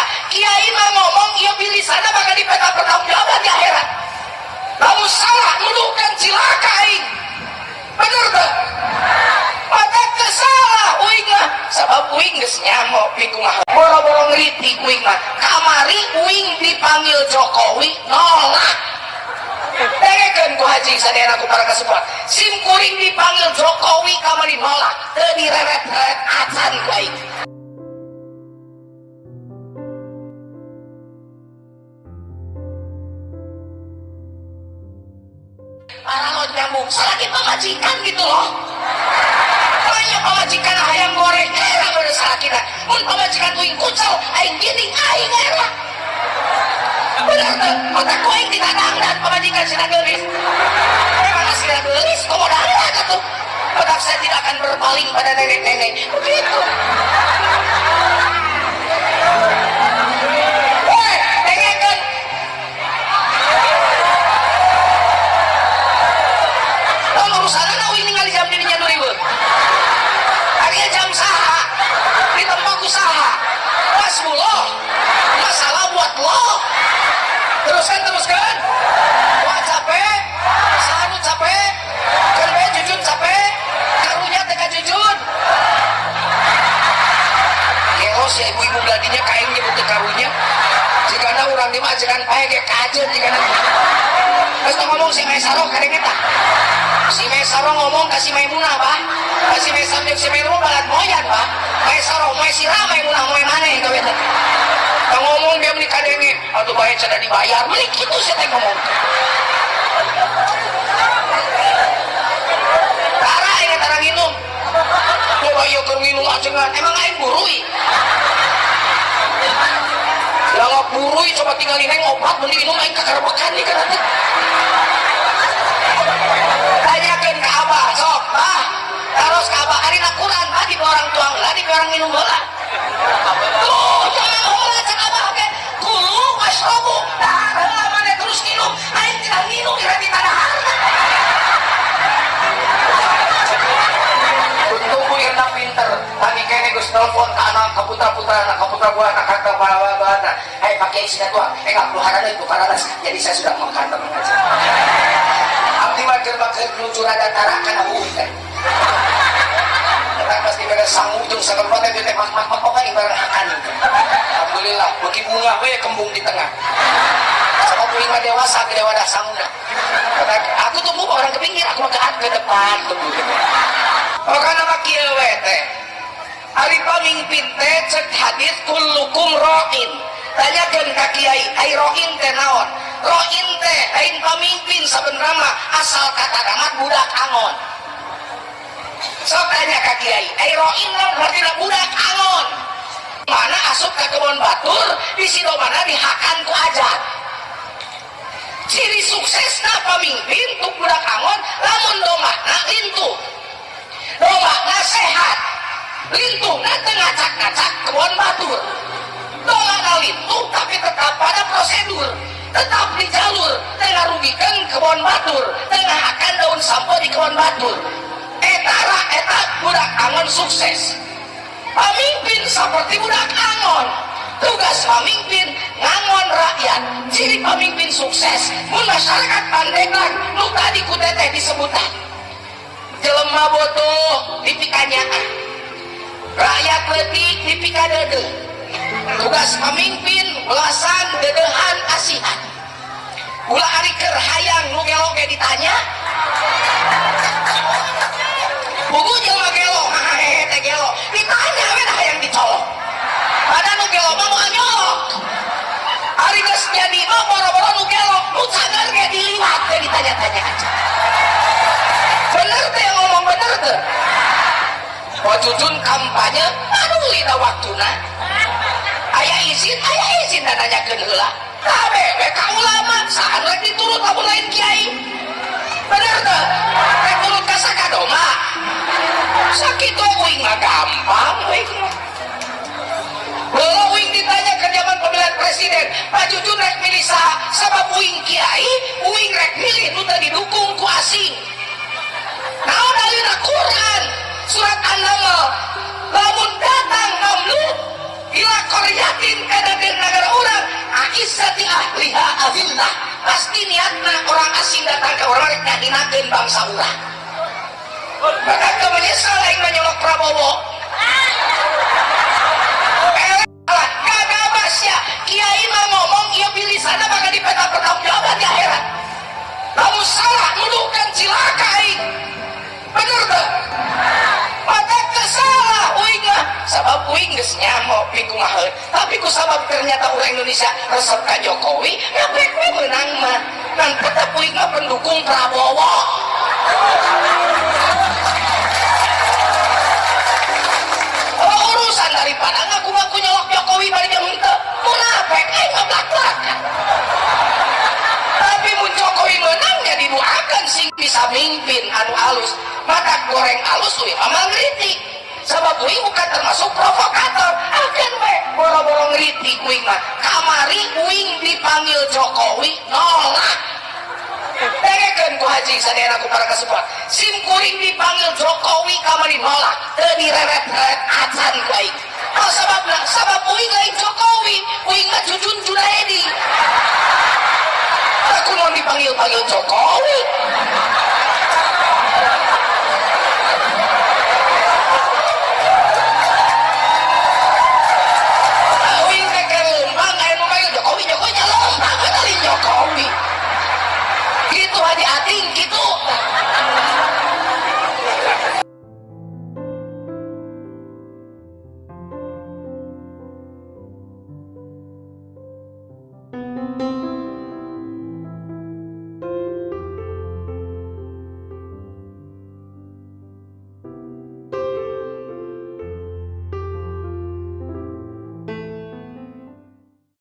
percaya. Kiai mah ngomong ieu bilisana bakal dipeta pertanggungjawaban di akhirat. Lamun salah nuduhkeun cilaka aing. Bener teu? Maka kesalah uing mah sabab uing geus nyamo pikumaha. Boro-boro ngritik uing mah. Kamari uing dipanggil Jokowi nolak. Dengekeun ku haji sadayana ku para kasupuan. Sim kuring dipanggil Jokowi kamari nolak. Teu direret-reret acan ku aing. Paralon nyambung salaki pamajikan gitu loh. Banyak pamajikan hayang goreng era bener salakina. Mun pamajikan uing kucel aing gining aing era. Bener teu? Otak ku aing ditadangdan pamajikan sina geulis. Memang aslinya geulis komo dangdan atuh. Otak saya tidak akan berpaling pada nenek-nenek. Begitu. Woi, dengekeun. Tong urusanana uing ningali jam dirinya nu riweuh. Ari jam saha? Di tempat usaha. Hasbullah. Masalah buat lo. Teruskan, teruskan. Wah capek. Selalu capek. Kan bae jujun capek. Karunya teh ka jujun. Geros ya ibu-ibu beladinya kain nyebut teh karunya. Jigana urang di mah ajegan pae ge kajeun jigana. Geus ngomong si Maisaro kadeng eta. Si Maisaro ngomong ka si Maimunah, Bah. Ka si Maisaro jeung si Maimunah balad moyan, Bah. Maisaro moe si Maimunah moe maneh gawe teh. Ngomong dia meni kadenge, atuh bae cenah dibayar. Meni kitu sia teh ngomong. Tara ingat tara nginum. Coba ieu keur nginum ajengan, emang aing burui. Lalap burui coba tinggal neng opat meni minum aing kakarebekan nih kan atuh. Tanyakeun ka abah, sok, bah. Taros ka abah, ari na Quran bah di orang tuang lah, di orang minum heula. Tuh, jangan heula cek abah oge. Kulu washrobu, dahar heula maneh terus minum. Aing tidak minum ira di tanah. Untung ku irna pinter. Tadi kene geus telepon ka anak, ka putra-putrana, ka putra-putrana, ka bawa-bawana. Hai pakai isina tua, enggak luharaneun bukaranas. Jadi saya sudah makan teman aja. Abdi mah keur bakeur nuju rada tara kana eueuh teh. Eta pasti beres sangu jeung sagemot teh teh mak mak mak oke bareng hakan. Alhamdulillah beuki bunga we kembung di tengah. Sabab uing mah dewasa gede wadah sanguna. Kata aku tumbuh orang ke pinggir, aku mah ke depan tumbuh. Makana mah kieu we teh. Ari pamimpin teh cek hadis kullukum ra'in. Tanyakeun ka kiai, ai ra'in teh naon? Ra'in teh lain pamimpin sabenerna mah asal kata mah budak angon. Sok tanya ka kiai, ai ra'in naon artina budak angon? Mana asup ka kebon batur, di sido mana dihakan ku ajar. Ciri suksesna pamimpin tuk budak angon lamun domahna lintuh. Domahna sehat. Lintuhna teu ngacak-ngacak kebon batur. Domahna lintuh tapi tetap pada prosedur, tetap di jalur, teu ngarugikeun kebon batur, teu ngahakan daun sampo di kebon batur. Eta eta budak angon sukses. Pamimpin seperti budak angon. Tugas pamimpin ngangon rakyat. Ciri pamimpin sukses mun masyarakat Pandeglang nu tadi ku teteh disebutan. Jelema bodoh dipikanyaah. Rakyat leutik dipikadeudeuh. Tugas pamimpin belasan deudeuhan asihan. Ulah ari keur hayang nu gelo ge ditanya. Buku jelema gelo, hahehe teh gelo. Ditanya we dah hayang dicolok. Padahal nu gelo mah moal nyolok. Ari geus jadi mah boro-boro nu gelo, nu cager ge diliwat teh ditanya-tanya aja. Bener teh ngomong bener teh. Wa Jujun kampanye, aduh lina waktuna. Aya izin da nanyakeun heula. Kabeh we ka ulama, saha nu rek diturut lamun lain kiai. Bener teh? Rek turut ka sakadoma. Sakitu uing mah gampang uing mah. Kalau uing ditanya ke zaman pemilihan presiden, Pak Jujun rek milih saha? Sabab uing kiai, uing rek milih nu teu didukung ku asing. Naon dalilna Quran surat An-Naml, lamun datang mamluk ila qaryatin Prihatin kana negara urang. A'izzati ahliha azillah. Pasti niatna orang asing datang ke urang rek ngahinakeun bangsa urang. Maka kemenyesal aing menyolok Prabowo. Eh, gagabas ya. Kiai mah ngomong ieu bilisanna bakal dipeta pertanggungjawaban di akhirat. Lamun salah nuduhkan, cilaka aing. Bener tuh? Maka kesalah uing lah. Sabab uing geus nyaho pikumaheun. Tapi ku sabab ternyata orang Indonesia resep ka Jokowi, ngapek we menang mah. Dan tetap uing mah pendukung Prabowo. Oh, urusan daripada ngaku-ngaku nyolok Jokowi bari jeung henteu. Munafik aing mah blak-blakan. Tapi mun Jokowi menang ya didoakan sing bisa mimpin anu alus. Maka goreng alus uing mah ngritik. Sabab uing bukan termasuk provokator. Akan we boro-boro ngritik uing mah. Kamari uing dipanggil Jokowi nolak. Dengekeun ku haji sadayana, ku para kasupuan. Sim kuring dipanggil Jokowi kamari nolak. Teu direret-reret acan ku aing. Oh, sababna, sabab uing lain Jokowi, uing mah Jujun Junaedi. Aku mau dipanggil-panggil Jokowi.